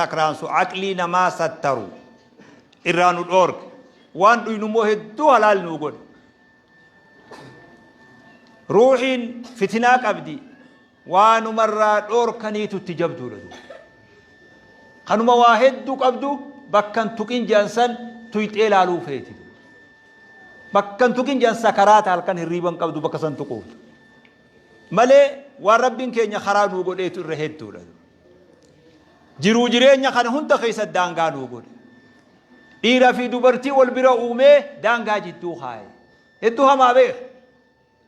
Sakraansu, aqlii namaa sattaru irraa nu dhoorke. Waan dhuynu immoo hedduu halaal nuu godhe. Ruuhiin fitinaa qabdi, waanumarraa dhoorkaniitu itti jabduudha duuba. Kanuma waa hedduu qabdu bakka hin tuqin je'an san tuyxee laaluu feeti. Bakka hin tuqin je'an sakaraata halkan hirriiba hin qabdu bakka san tuquuf. Malee waan Rabbiin keenya karaa nuu godheetu irra hedduudha. Jiruu jireenya kana hunda keessa daangaa nuu godhe. Dhiira fi dubartii wal bira uumee daangaa jidduu kaaye. Hedduu hamaa beeka.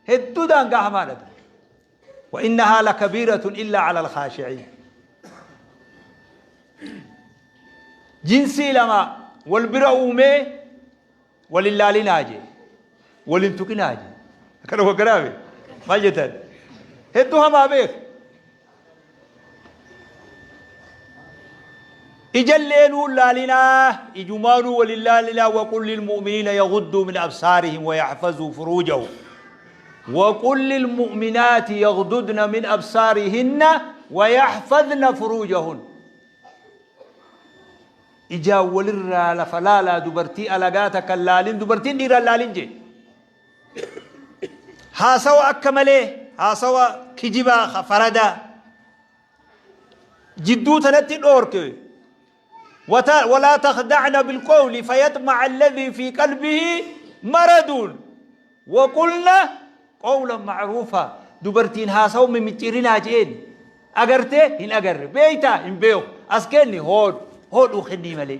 Hedduu daangaa hamaadha. Wa innahaa lakabiiratun illaa ala alkhaashiciin. Jinsii lama wal bira uumee Wal hin laalinaa jee. Wal hin tuqinaa jee. Akka dogoggoraa be. Maal jettan? Hedduu hamaa beek. Ijalleenuu laalinaa, ijumaanuu wal hin laalinaa. Waqul lilmu'miniina yagudduu min absaarihim wa yaxfazuu furuujahum. Waqul lilmu'minaati yagdudna min absaarihinna wa yaxfazna furuujahun. Ijaan walirraa lafa laalaa, dubartii alagaa takka hin laalin, dubartiin dhiira hin laalin jee. Haasawa akka malee, haasawa kijibaa ka faradaa jidduu tanatti dhoorke. Walaa takhda'na bilqawli fayaxma'a alladhii fi qalbihi maraduun. Waqulna qawlan ma'ruufaa, dubartiin haasawa mimicciirinaa je'een. Agartee? Hin agarre. Beeytaa? Hin beeku. As kenni? Hoodhu. Hoodhuu kennii malee.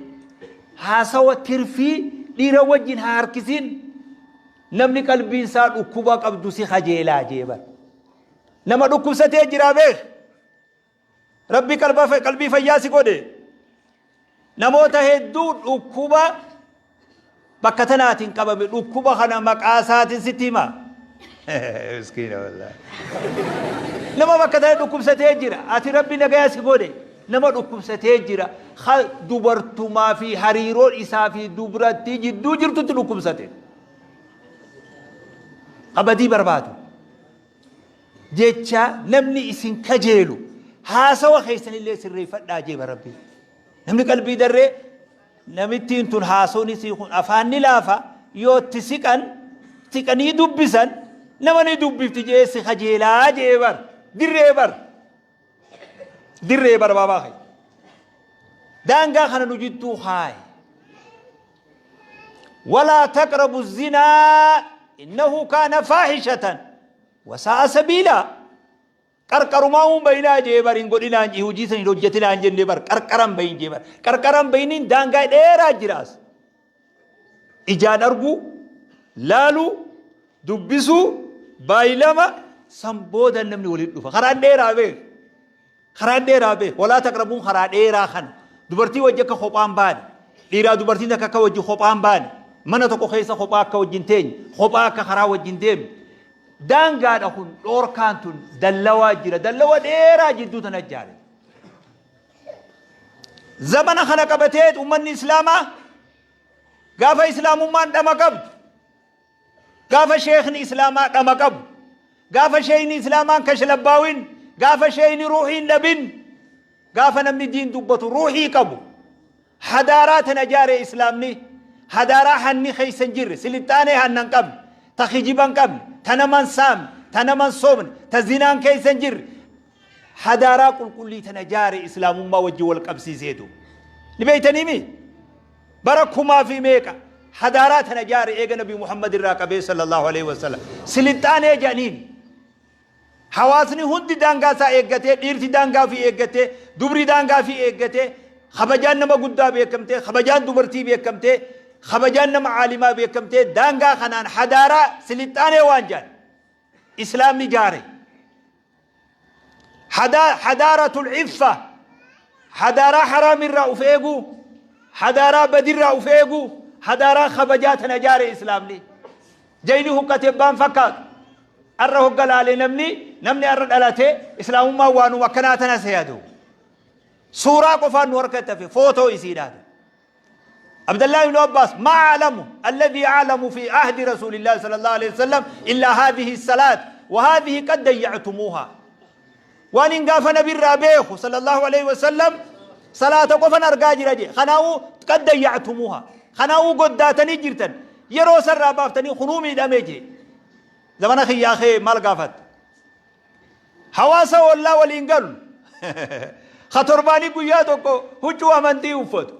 Haasawa tirfii dhiira wajjin haa harkisin. Namni qalbiin isaa dhukkuba qabdu si kajeelaa jee bar. Nama dhukkubsatee jiraa beek. Rabbi qalbii fayyaa si godhe. Namoota hedduu dhukkuba bakka tanaatiin qabame, dhukkuba kana maqaa isaatiin sitti hima. Miskiina wallaahi. Nama bakka tana dhukkubsatee jira. Ati Rabbi nagaya si godhe. Nama dhukkubsatee jira. Ha dubartumaa fi hariiroo isaa fi dubrattii jidduu jirtutti dhukkubsate. Qabadii barbaadu. Jecha namni isin kajeelu, haasawa keessanillee sirreeffadhaa jeeba Rabbi. Namni qalbii darree namittiin tun haasawni isii kun afaan ni laafa, yoo itti siqan, siqanii dubbisan, nama ni dubbifti jee si kajeelaa jee bar dirree bar dirree bar baabaa kee. Daangaa kana nu jidduu kaaye. Walaa taqrabu zinaa innahu kaana faahishatan wasaa'a sabiilaa. Qarqarumaa hin bayinaa jee bar, hin godhinaan jee, hojii san hin hojjetinaa hin jenne bar, qarqara hin bayin jee bar. Qarqara hin bayiniin daangaa dheeraa jiraas. Ijaan arguu, laaluu, dubbisuu, baay'ilama san booda namni walitti dhufa. Karaan dheeraa beek. Karaan dheeraa beek. Walaa taqrabuun karaa dheeraa kana. Dubartii wajji akka kophaan baane. Dhiiraa dubartiin takka akka wajji kophaan baane. Mana tokko keessa kophaa akka wajjin teenye. Kophaa akka karaa wajjin deemne. Daangaadha kun, dhoorkaan tun dallawaa jira. Dallawa dheeraa jidduu tana ijaare. Zamana kana qabatee ummanni Islaamaa gaafa Islaamummaan dhama qabdu, gaafa sheekni Islaamaa dhama qabu, gaafa sheekni Islaamaan kashlabbaawin, gaafa sheekni ruuhii hin dhabin, gaafa namni diin dubbatu ruuhii qabu, hadaaraa tana jaare Islaamni, hadaaraa hanni keessa hin jirre, silixxaanee hanna hin qabne, ta kijiba hin qabne, ta nama hin saamne, ta nama hin sobne, ta zinaan keessa hin jirre, hadaaraa qulqullii tana jaare Islaamummaa wajjin wal qabsiiseetu. Ni beeytanii mii? Bara kumaa fi meeqa hadaaraa tana jaare eega Nabi Muhammad irraa qabee sallallahu alaihi wasallam. Silixxaanee jedhaniin. Hawaasni hundi daangaa isaa eeggatee, dhiirti daangaa ofii eeggatee, dubri daangaa ofii eeggatee, kabajaan nama guddaa beekamtee, kabajaan dubartii beekamtee, kabajaan nama caalimaa beekamtee, daangaa kanaan hadaaraa silixxaanee waan jedhan Islaamni jaare. Hadaaratul iffa, hadaaraa haraamirraa uf eeguu, hadaaraa badirraa uf eeguu, hadaaraa kabajaa tana jaare Islaamni. Jayni huqqate abbaan fakkaatu. Arra hogga laale namni arra dhalate Islaamummaan waanuma akkanaa tana seeyatu. Suuraa qofaan nu harkatti hafe, footoo isiidhaati. Abdallah ibn Abbas, ma a'lamu alladhi a'lamu fi ahdi Rasuulillah sallallahu alaihi wasallam illa hadhihi salat wa hadhihi qad dayya'tumuha. Waan hin gaafa nabi irraa beeku sallallahu alaihi wasallam Salaata qofan argaa jira jee. Kanaa'uu qad dayya'tumuuha. Kanaa'uu goddaatanii jirtan. Yeroo sarraa baaftanii kunuu miidhamee jee. Zamana kiyyaa kee maal gaafatta? Hawaasa ollaa waliin galu. Ka torbaanii guyyaa tokko huccuu amantii uffatu.